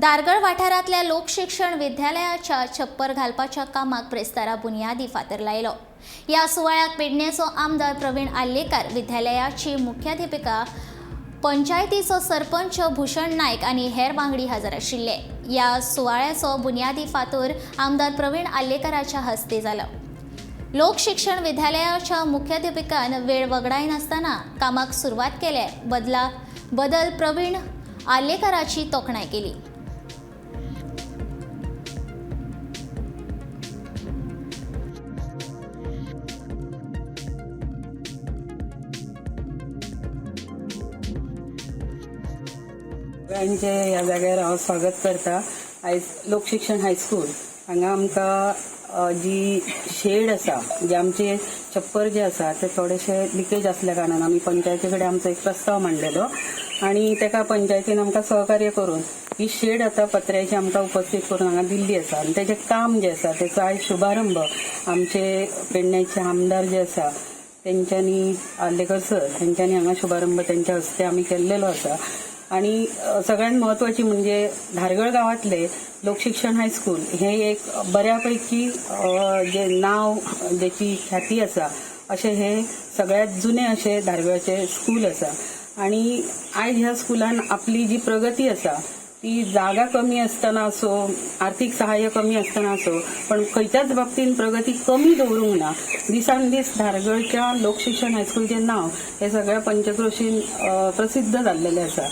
धारगळ वाठारांतल्या लोकशिक्षण विद्यालयाच्या छप्पर घालपाच्या कामाक ब्रेस्तारा बुनियादी फातर लायलो. ह्या सुवाळ्याक पेडणेचो आमदार प्रवीण आर्लेकार, विद्यालयाची मुख्याध्यापिका, पंचायतीचो सरपंच भूषण नायक आनी हेर वांगडी हजर आशिल्ले. ह्या सुवाळ्याचो बुनियादी फातर आमदार प्रवीण आर्लेकाराच्या हस्ते जालो. लोकशिक्षण विद्यालयाच्या मुख्याध्यापिकान वेळ वगडायनासतना कामाक सुरवात केले बदला बदल प्रवीण आर्लेकाराची तोखणाय केली. सगळ्यांचे ह्या जाग्यार हांव स्वागत करता. आयज लोकशिक्षण हायस्कूल हांगा आमकां जी शेड आसा, जे आमचे छप्पर जे आसा ते थोडेशे लिकेज आसल्या कारणान आमी पंचायती कडेन आमचो एक प्रस्ताव मांडलेलो आनी ताका पंचायतीन आमकां सहकार्य करून ही शेड आतां पत्र्याची आमकां उपस्थित करून हांगा दिल्ली आसा आनी तेजें काम जें आसा तेचो आयज शुभारंभ आमचे पेडण्याचे आमदार जे आसा तेंच्यांनी, आर्लेकर सर, तेंच्यांनी हांगा शुभारंभ तेंच्या हस्ते आमी केल्लेलो आसा. आणि सगळ्यात महत्वाची म्हणजे धारगळ गावातले लोकशिक्षण हायस्कूल हे एक बऱ्यापैकी जे नाव ज्याची ख्याती आसा अशें हे सगळ्यात जुने अशें धारगळचे स्कूल आसा. आणि आयज ह्या स्कुलान आपली जी प्रगती आसा ती जागा कमी आसतना असो, आर्थिक सहाय्य कमी आसतना असो, पण खंयच्याच बाबतीन प्रगती कमी दवरूंक ना. दिसान दीस धारगळच्या लोकशिक्षण हायस्कूलचें नांव हे सगळ्या पंचक्रोशीन प्रसिद्ध जाल्लेलें आसा.